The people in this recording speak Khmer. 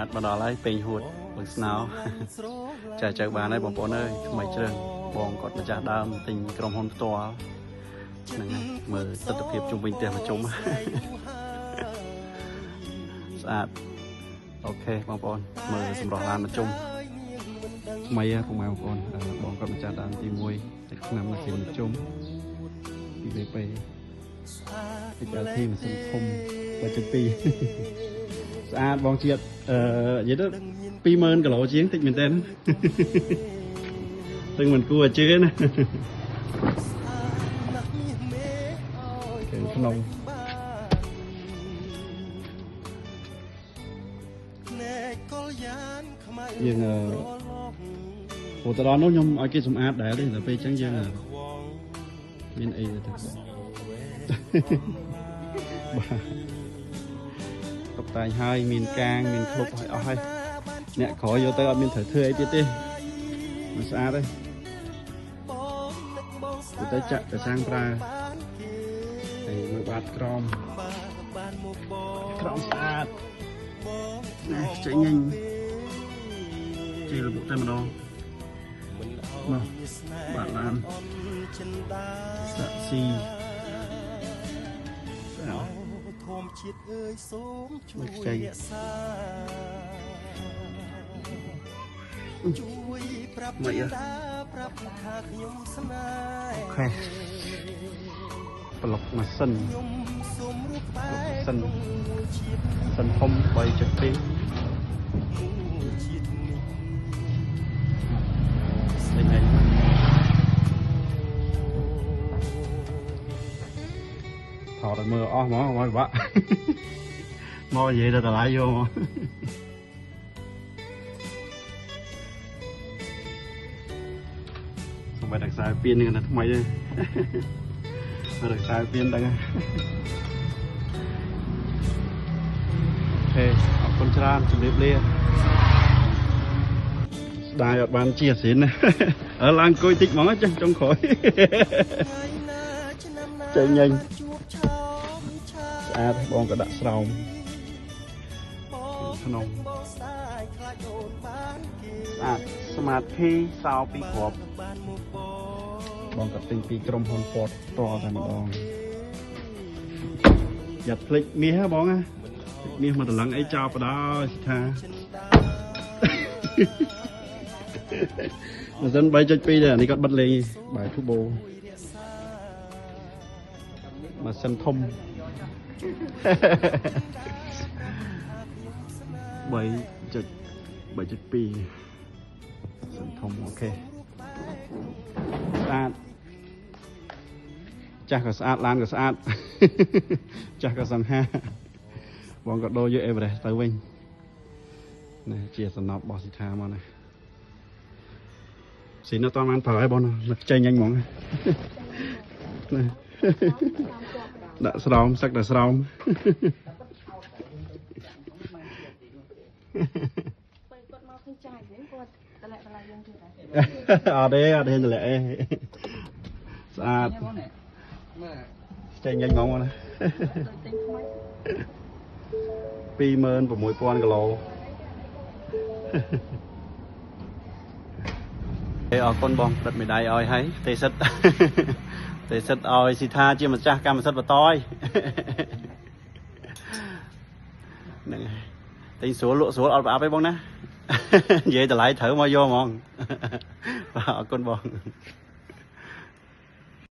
បាទមកដល់ហើយពេញហួតបឹងស្នោចាចៅបានហើយបងប្អូនអើយថ្មីជ្រើងបងគាត់ម្ចាស់ដើមទិញក្រុមហ៊ុនផ្ទាល់ហ្នឹងហើយមើលទស្សនភាពជុំវិញផ្ទះប្រជុំស្អាតអូខេបងប្អូនមើលសម្រស់ឡានប្រជុំថ្មីហ៎ពុកម៉ែបងប្អូនបងគាត់ម្ចាស់ដើមទី1ទឹកឆ្នាំម៉ាស៊ីនប្រជុំពី VP XLT ម៉ាស៊ីនធំ 3.2 ស្អាតបងជាតិនិយាយទៅ20000គីឡូជាងតិចមែនតើទាំងមិនគួរឲ្យជឿណាក្នុងយើងព្រោះទៅដល់នោះខ្ញុំឲ្យគេសម្អាតដែរទេដល់ពេលអញ្ចឹងយើងមានអីទៅបងបាទតុបតែងហើយមានកាងមានក្លុបហើយអស់ហើយអ្នកក្រោយយកទៅអត់មានត្រូវធ្វើអីទៀតទេមិនស្អាតទេទៅចាក់ទៅសាងប្រើហើយមើលបាតក្រមក្រមស្អាតនេះចេញញញចេញរបូកតែម្ដងមកបាតឡានសាក់ស៊ីស្អាតធម្មជាតិអើយសូមជួយរក្សាជួយប្រាប់តាប្រាប់ថាខ្ញុំស្នេហ៍អូខេប្លុកម៉ាស៊ីនសិនសិនធំ 3.2 នេះថតឲ្យមើលអស់ហ្មងមកបាក់មកនិយាយទៅតម្លៃយកមកសូម្បីតែខ្សែពៀននេះនៅថ្មីទេតែខ្សែពៀនដឹងហេអរគុណច្រើនជម្រាបលាស្ដាយអត់បានជាសិនណាអើឡើងអង្គុយតិចហ្មងចឹងចុងក្រោយចេញញញស្អាតបងក៏ដាក់ស្រោមក្នុងស្អាតស្មាតធីសោពីគ្រាប់បងក៏ទិញពីក្រុមហ៊ុន Ford ផ្ទាល់តែម្ដងយ៉ាត់ភ្លេចមាសហ៎បងណាមាសមកតម្លឹងអីចោលបដោយថាម៉ាស៊ីន 3.2 ដែរនេះគាត់បិទលេងបាយធូបូម៉ាស៊ីនធំ 3.3 សិនធំអូខេស្អាតចាស់ក៏ស្អាតឡានក៏ស្អាតចាស់ក៏សង្ហាបងក៏ដូរយកអេវរ៉េសទៅវិញនេះជាសំណប់របស់សិដ្ឋាមកណាស៊ីនៅតបានប្រើឲ្យបងចេញញញហ្មងណាដាក់ស្រោមសឹកតែស្រោមពេលគាត់មកឃើញចាយវិញគាត់តម្លាក់តម្លៃយើងទៀតដែរអត់ទេអត់ហ៊ានតម្លាក់ទេស្អាតចេញញញហ្មងណា 26000 គីឡូអរគុណបងផ្ដិតមេដៃឲ្យហើយទេសិតទេសិតឲ្យស៊ីថាជាម្ចាស់កម្មសិទ្ធិបន្តហើយហ្នឹងហើយទិញស្រួលលក់ស្រួលអត់ប្រអាប់ទេបងណានិយាយតម្លៃត្រូវមកយកហ្មងបាទអរគុណបង